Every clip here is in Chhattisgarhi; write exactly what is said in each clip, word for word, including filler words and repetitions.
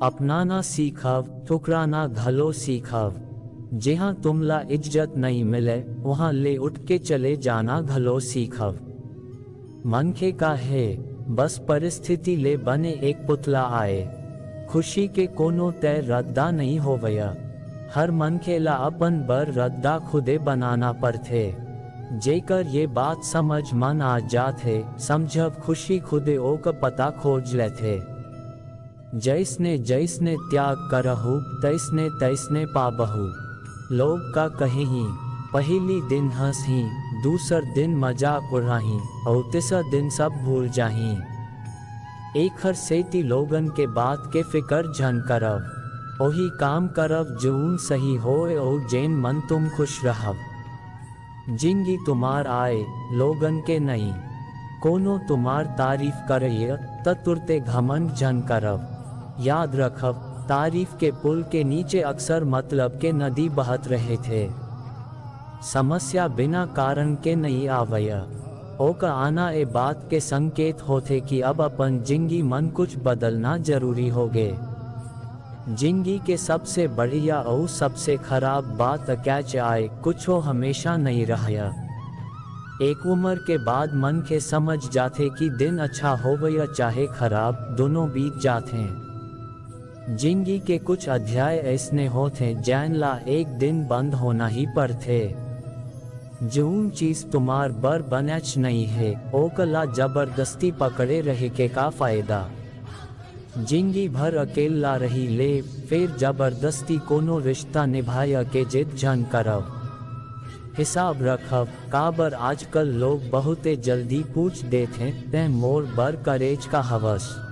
अपनाना सीखव, ठुकराना घलो सीखव। जिहां तुमला इज्जत नइ मिले, उहां ले उठ के चले जाना घलो सीखव। मनखे का हे, बस परिस्थिति ले बने एक पुतला आय। खुशी के कोनो तय रद्दा नइ होवय। हर मनखे ला अपन बर रद्दा खुदे बनाना परथे। जेकर ये बात समझ मन आ जाथे, समझव खुशी खुदे ओकर पता खोज लेथे। जइसने जइसने त्याग करहू, तइसने तइसने पाबहू। लोग का कहे ही, पहिली दिन हंसही, दूसर दिन मजाक उड़ाही, अउ तीसर दिन सब भूल जाही। एखर सेती लोगन के बात के फिकर झन करव। ओही काम करव, जऊन सही होय अउ जेन मन तुम खुश रहव। जिंदगी तुम्हार आय, लोगन के नइ। कोनो तुम्हार तारीफ करय, त तुरते घमंड झन करव। याद रखव, तारीफ के पुल के नीचे अक्सर मतलब के नदी बहत रहिथे। समस्या बिना कारण के नइ आवय। ओकर आना ए बात के संकेत होथे कि अब अपन जिंदगी मन कुछ बदलना जरूरी होगे। जिंदगी के सबसे बढ़िया अउ सबसे खराब बात अकैच आय, कुछो हमेशा नइ रहय। एक उमर के बाद मनखे समझ जाथे कि दिन अच्छा होवय या चाहे खराब, दूनों बीत जाथे। जिंदगी के कुछ अध्याय अइसने होथे, जैन ला एक दिन बंद होना ही परथे। जऊन चीज तुम्हार बर बनेच नइ हे, ओकर ला जबरदस्ती पकड़े रहे के का फायदा? जिंदगी भर अकेल्ला रहि ले, फेर जबरदस्ती कोनो रिश्ता निभाय के जिद झन करव। हिसाब रखव, काबर आजकल लोग बहुते जल्दी पूछ देथे, "तैं मोर बर करेच का हवस?"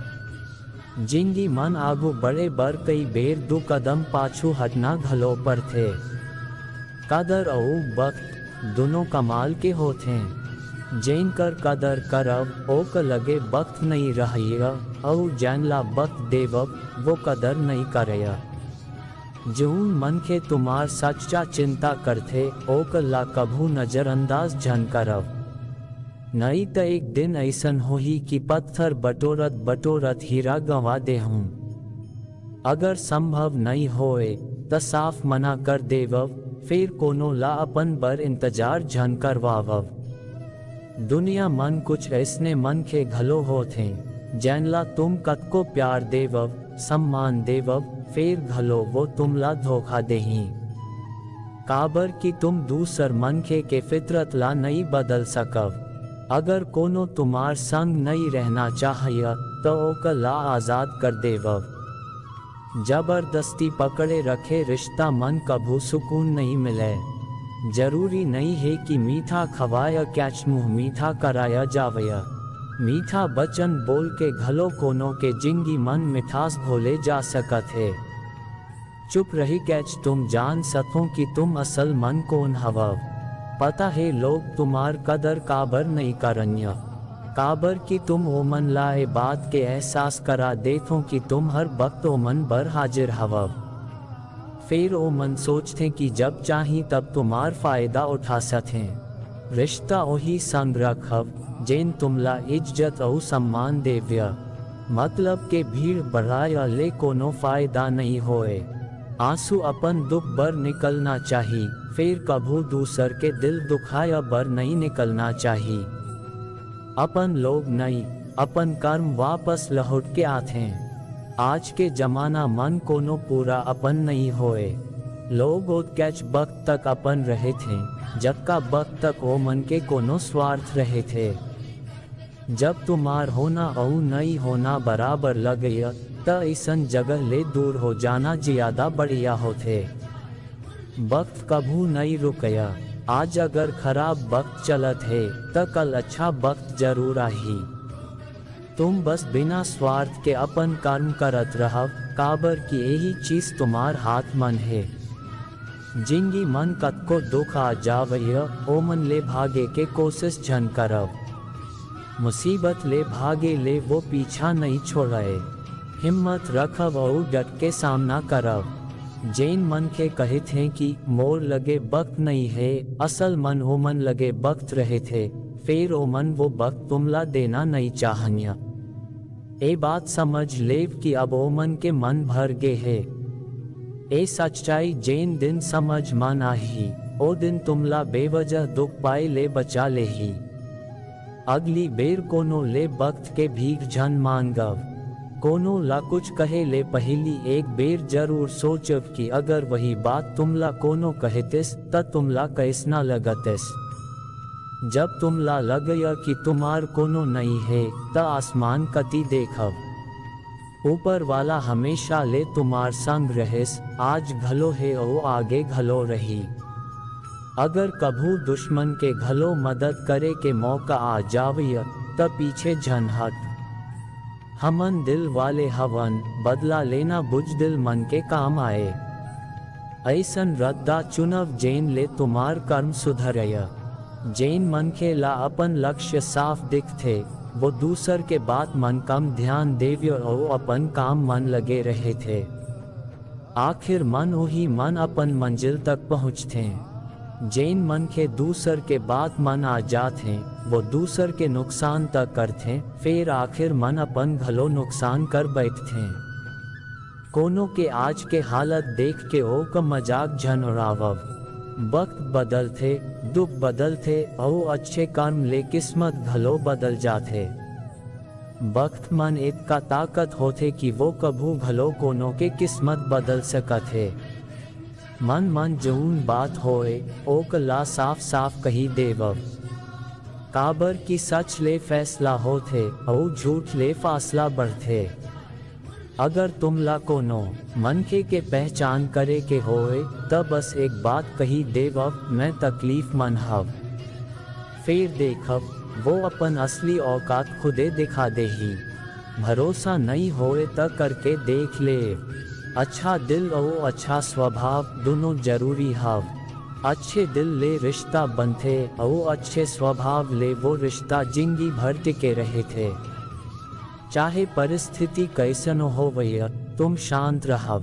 जिंदगी मन आगू बढ़े बर कई बेर दू कदम पाछू हटना घलो परथे। कदर अउ बख्त दूनों कमाल के होथे। जेन कर कदर करव, ओकर लगे बख्त नइ रहय, अउ जेन ला बख्त देवव, वो कदर नइ करय। जऊन मनखे तुम्हार सच्चा चिंता करथे, ओकर ला कभू नजरअंदाज झन करव। नइ त एक दिन अइसन होही कि पत्थर बटोरत बटोरत हीरा गंवा देहूं। अगर संभव नइ होय, त साफ मना कर देवव, फेर कोनो ला अपन बर इंतजार झन करवावव। दुनिया मन कुछ अइसने मनखे घलो होथे, जैन ला तुम कतको प्यार देवव, सम्मान देवव, फेर घलो वो तुमला धोखा देही। काबर कि तुम दूसर मनखे के फितरत ला नइ बदल सकव। अगर कोनो तुम्हार संग नइ रहना चाहय, त ओकर ला आजाद कर देवव। जबरदस्ती पकड़े रखे रिश्ता मन कभू सुकून नइ मिले। जरूरी नइ हे कि मीठा खवाय कैच मुंह मीठा कराय जावय। मीठा बचन बोल के घलो कोनो के जिंदगी मन मिठास घोले जा सकत हे। चुप रहि कैच तुम जान सको कि तुम असल मन कोन हवव। पता हे लोग तुम्हार कदर काबर नइ करन्य? काबर कि तुम ओमन ला ए बात के एहसास करा देथो कि तुम हर वक्त ओमन बर हाजिर हवव। फेर ओमन सोचथे कि जब चाही तब तुम्हार फायदा उठा सकें। रिश्ता ओही संग रखव, जेन तुमला इज्जत अउ सम्मान देव्य। मतलब के भीड़ बढ़ाय ले कोनो फायदा नइ होय। आंसू अपन दुख बर निकलना चाही, फेर कभू दूसर के दिल दुखाय बर नइ निकलना चाही। अपन लोग नइ, अपन कर्म वापस लहुट के आथे। आज के जमाना मन कोनो पूरा अपन नइ होय। लोग ओतकेच वक्त तक अपन रहिथे, जतका वक्त तक ओमन के कोनो स्वार्थ रहिथे। जब तुम्हार होना अउ नइ होना बराबर लगय, त अइसन जगह ले दूर हो जाना जियादा बढ़िया होथे। वक्त कभू नइ रुकय। आज अगर खराब वक्त चलत हे, त कल अच्छा वक्त जरूर आही। तुम बस बिना स्वार्थ के अपन कर्म करत रहव, काबर कि एही चीज तुम्हार हाथ मन हे। जिंदगी मन कतको दुख आ जावय, ओमन ले भागे के कोशिश झन करव। मुसीबत ले भागे ले वो पीछा नइ छोड़य। हिम्मत रखव अउ डट के सामना करव। जेन मनखे कहिथे कि मोर लगे वक्त नइ हे, असल मन ओमन लगे वक्त रहिथे, फेर ओमन वो वक्त तुमला देना नइ चाहन्य। ए बात समझ लेव कि अब ओमन के मन भर गे हे। ए सच्चाई जेन दिन समझ मन आही, ओ दिन तुमला बेवजह दुख पाए ले बचा लेही। अगली बेर कोनो ले बख्त के भीख झन मांगव। कोनो ला कुछ कहे ले पहिली एक बेर जरूर सोचव कि अगर वही बात तुमला कोनो कहतिस, त तुमला कइसना लगतिस। जब तुमला लगय कि तुम्हार कोनो नइ हे, त आसमान कति देखव। ऊपर वाला हमेशा ले तुम्हार संग रहिस, आज घलो हे अउ आगे घलो रही। अगर कभू दुश्मन के घलो मदद करे के मौका आ जावय, त पीछे झन हट। हमन दिल वाले हवन, बदला लेना बुजदिल मन के काम आए। अइसन रद्दा चुनव जेन ले तुम्हार कर्म सुधरय। जेन मनखे ला अपन लक्ष्य साफ दिखथे, वो दूसर के बात मन कम ध्यान देव्य अउ अपन काम मन लगे रहिथे। आखिर मन ओही मन अपन मंजिल तक पहुँचथे। जेन मनखे दूसर के बात मन आ जाथे, वो दूसर के नुकसान त करथे, फेर आखिर मन अपन घलो नुकसान कर बैठथे। कोनो के आज के हालत देख के ओक मजाक झन उड़ावव। वक्त बदलथे, दुख बदलथे, अउ अच्छे कर्म ले किस्मत घलो बदल जाथे। वक्त मन एतका ताकत होथे कि वो कभू घलो कोनो के किस्मत बदल सकत हे। मन मन जऊन बात होए, ओक ला साफ-साफ कही देवव। काबर कि सच ले फैसला होथे, अउ झूठ ले फासला बढ़थे। अगर तुमला कोनो मनखे के पहचान करे के होए, त बस एक बात कही देवव, मैं तकलीफ मन हव। फेर देखव, वो अपन असली औकात खुदे दिखा देही। भरोसा नइ होए, त करके देख ले। अच्छा दिल अउ अच्छा स्वभाव दुनों जरूरी हव। अच्छे दिल ले रिश्ता बनथे, अउ अच्छे स्वभाव ले वो रिश्ता जिंदगी भर टिके रहिथे। चाहे परिस्थिति कइसनो होवय, तुम शांत रहव।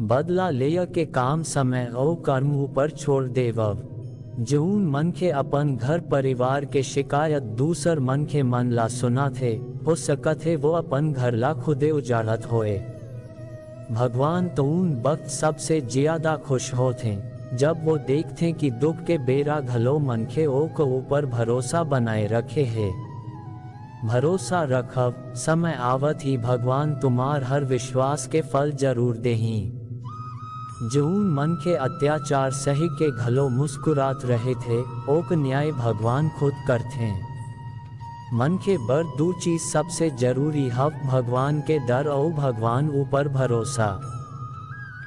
बदला लेय के काम समय अउ कर्म ऊपर छोड़ देवव। जऊन मनखे अपन घर परिवार के शिकायत दूसर मनखे मन ला सुनाथे, हो सकत हे वो अपन घर ला खुदे उजाड़त होए। भगवान तऊन वक्त सबसे जियादा खुश होथे, जब वो देखथे कि दुख के बेरा घलो मनखे ओक ऊपर भरोसा बनाए रखे हे। भरोसा रखव, समय आवत ही भगवान तुम्हार हर विश्वास के फल जरूर देही। जऊन मनखे अत्याचार सही के घलो मुस्कुरात रहिथे, ओक न्याय भगवान खुद करथे। मनखे बर दू चीज सबसे जरूरी हव, भगवान के डर अउ भगवान ऊपर भरोसा।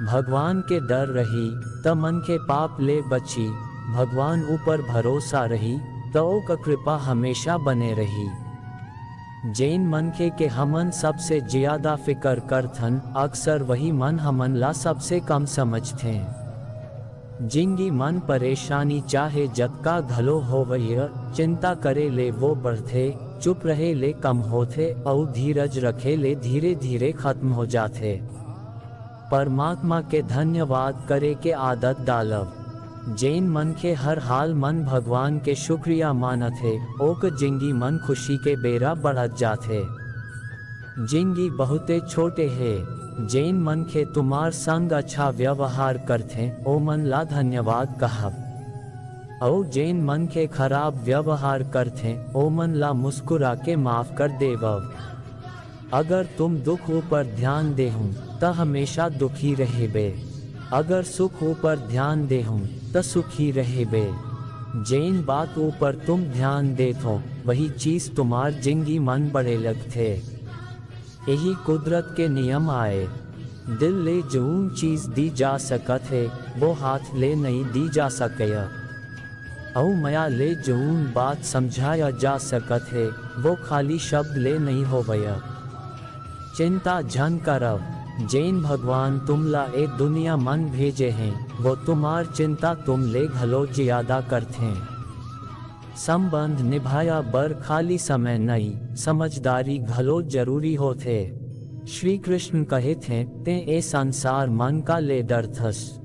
भगवान के डर रही, त मनखे पाप ले बची, भगवान ऊपर भरोसा रही, त ओकर कृपा हमेशा बने रही। जेन मनखे के हमन सबसे जियादा फिकर करथन, अक्सर वही मन हमन ला सबसे कम समझथे। जिंदगी मन परेशानी चाहे जतका घलो होवय, चिंता करे ले वो बढ़थे, चुप रहे ले कम होथे, अउ धीरज रखे ले धीरे-धीरे खत्म हो जाथे। परमात्मा के धन्यवाद करे के आदत डालव। जेन मनखे हर हाल मन भगवान के शुक्रिया मानत हे, ओक जिंदगी मन खुशी के बेरा बढ़त जाथे। जिंदगी बहुते छोटे हे। जेन मनखे तुम्हार संग अच्छा व्यवहार करथे, ओमन ला धन्यवाद कहव। अउ जेन मनखे खराब व्यवहार करथे, ओमन ला मुस्कुरा के माफ कर देवव। अगर तुम दुख ऊपर ध्यान देहू, त हमेशा दुखी रहिबे। अगर सुख ऊपर ध्यान देहू, त सुखी रहिबे। जेन बात ऊपर तुम ध्यान देथो, वही चीज तुम्हार जिंदगी मन बड़े लगथे। यही कुदरत के नियम आए। दिल ले जऊन चीज दी जा सकत हे, वो हाथ ले नइ दी जा सकय। अउ मया ले जऊन बात समझाया जा सकत हे, वो खाली शब्द ले नइ होवय। चिंता झन करव, जेन भगवान तुमला ए दुनिया मन भेजे हें, वो तुम्हार चिंता तुम ले घलो जियादा करथें। संबंध निभाया बर खाली समय नइ, समझदारी घलो जरूरी होथे। श्री कृष्ण कहिथें, "तें ए संसार मन का ले डरथस?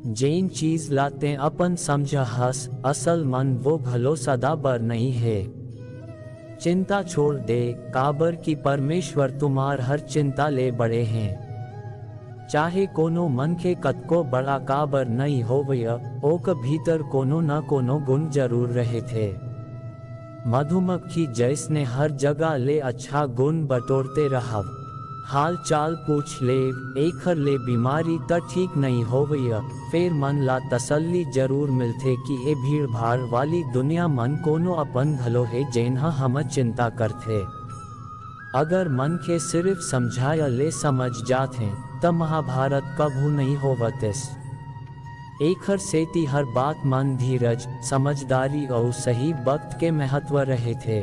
जेन चीज ला तें अपन समझ हस, असल मन वो घलो सदा बर नइ हे।" चिंता छोड़ दे, काबर कि परमेश्वर तुम्हार हर चिंता ले बड़े हैं। चाहे कोनो मनखे कतको बड़ा काबर नइ होवय, ओक भीतर कोनो न कोनो गुण जरूर रहिथे। मधुमक्खी जइसने हर जगह ले अच्छा गुण बटोरते रहव, हाल चाल पूछ लेव, एखर ले बीमारी त ठीक नइ होवय, फेर मन ला तसल्ली जरूर मिलथे कि ए भीड़ भाड़ वाली दुनिया मन कोनो अपन घलो हे, जेन ह हमर चिंता करथे। अगर मनखे सिरिफ समझाय ले समझ जाथे, त महाभारत कभू नइ होवतिस। एखर सेती हर बात मन धीरज, समझदारी अउ सही वक्त के महत्व रहिथे।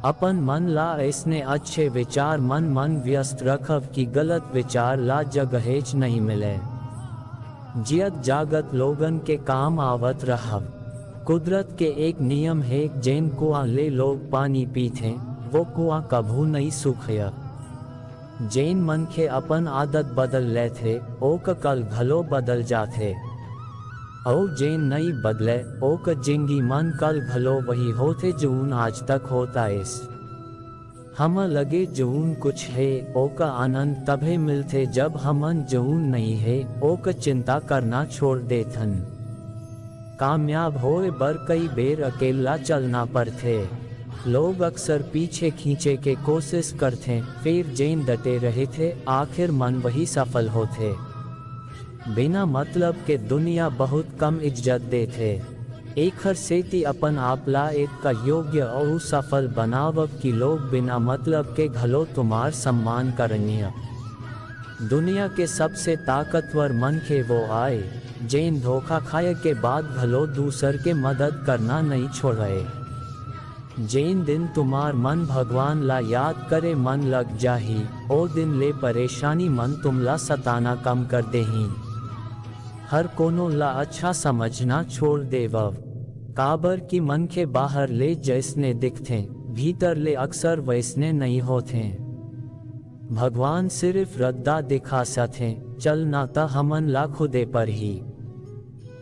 अपन मन ला अइसने अच्छे विचार मन मन व्यस्त रखव कि गलत विचार ला जगहेच नइ मिले। जियत जागत लोगन के काम आवत रहव। कुदरत के एक नियम हे, जेन कुआं ले लोग पानी पीथे, वो कुआं कभू नइ सूखय। जेन मनखे अपन आदत बदल लेथे, ओक कल घलो बदल जाथे। अउ जेन नइ बदले, ओक जिंदगी मन कल घलो वही होथे, जउन आज तक होत आइस। हमर लगे जउन कुछ हे, ओकर आनंद तभे मिलथे, जब हमन जउन नइ हे, ओकर चिंता करना छोड़ देथन। कामयाब होए बर कई बेर अकेल्ला चलना परथे। लोग अक्सर पीछे खींचे के कोशिश करथे, फेर जेन डटे रहिथे, आखिर मन वही सफल होथे। बिना मतलब के दुनिया बहुत कम इज्जत देथे। एखर सेती अपन आप ला एतका योग्य अउ सफल बनावव कि लोग बिना मतलब के घलो तुम्हार सम्मान करनिय। दुनिया के सबसे ताकतवर मनखे वो आय, जेन धोखा खाय के बाद घलो दूसर के मदद करना नइ छोड़य। जेन दिन तुम्हार मन भगवान ला याद करे मन लग जाही, ओ दिन ले परेशानी मन तुमला सताना कम कर देही। हर कोनो ला अच्छा समझना छोड़ देवव, काबर कि मनखे बाहर ले जइसने दिखथे, भीतर ले अक्सर वइसने नइ होथे। भगवान सिरिफ रद्दा दिखा सथे, चलना त हमन ला खुदे परही।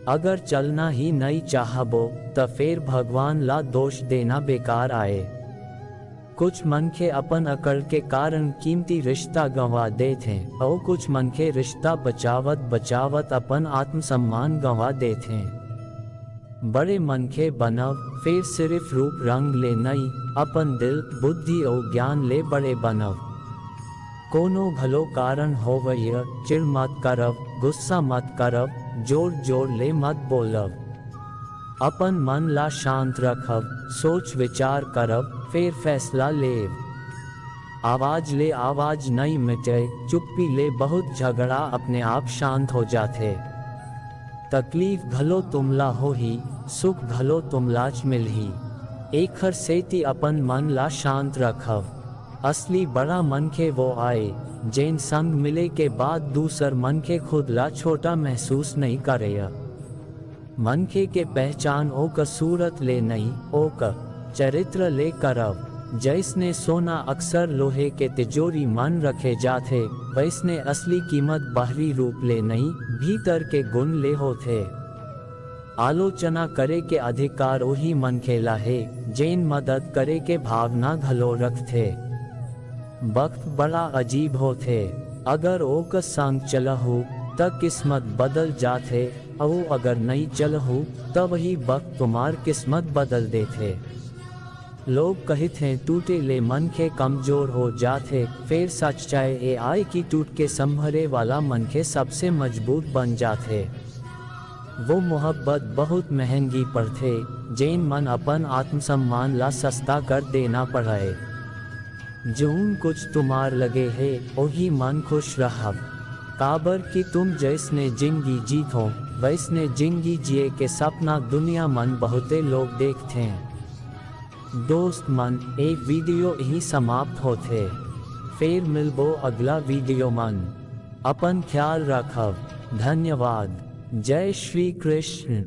अगर चलना ही नइ चाहबो, त फेर भगवान ला दोष देना बेकार आय। कुछ मनखे अपन अकड़ के कारण कीमती रिश्ता गंवा देथे, अउ कुछ मनखे रिश्ता बचावत बचावत अपन आत्मसम्मान गंवा देथे। बड़े मनखे बनव, फेर सिरिफ रूप रंग ले नइ, अपन दिल, बुद्धि अउ ज्ञान ले बड़े बनव। कोनो घलो कारण होवय, चिढ़ मत करव, गुस्सा मत करव, जोर जोर ले मत बोलव। अपन मन ला शांत रखव, सोच विचार करव, फेर फैसला लेव। आवाज ले आवाज नइ मिटय, चुप्पी ले बहुत झगड़ा अपने आप शांत हो जाथे। तकलीफ घलो तुमला होही, सुख घलो तुमलाच मिलही। एखर सेती अपन मन ला शांत रखव। असली बड़ा मनखे वो आय, जेन संग मिले के बाद दूसर मनखे खुद ला छोटा महसूस नइ करय। मनखे के पहचान ओकर सूरत ले नइ, ओकर चरित्र ले करव। जइसने सोना अक्सर लोहे के तिजोरी मन रखे जाथे, वइसने असली कीमत बाहरी रूप ले नइ, भीतर के गुण ले होथे। आलोचना करे के अधिकार ओही मनखे ला हे, जेन मदद करे के भावना घलो रखथे। वक्त बड़ा अजीब होथे। अगर ओकर संग चलहू, त किस्मत बदल जाथे, अउ अगर नइ चलहू, त वही वक्त तुम्हार किस्मत बदल देथे। लोग कहिथे, टूटे ले मनखे कमजोर हो जाथे, फेर सच्चाई ए आय कि टूट के संभरे वाला मनखे सबसे मजबूत बन जाथे। वो मोहब्बत बहुत महंगी पड़थे, जेन मन अपन आत्मसम्मान ला सस्ता कर देना पड़य। जउन कुछ तुम्हार लगे हे, ओही मन खुश रहव। काबर कि तुम जइसने जिंदगी जीथो, वइसने जिंदगी जिए के सपना दुनिया मन बहुते लोग देखथे। दोस्त मन, ए वीडियो इही समाप्त होथे। फेर मिलबो अगला वीडियो मन। अपन ख्याल रखव। धन्यवाद। जय श्री कृष्ण।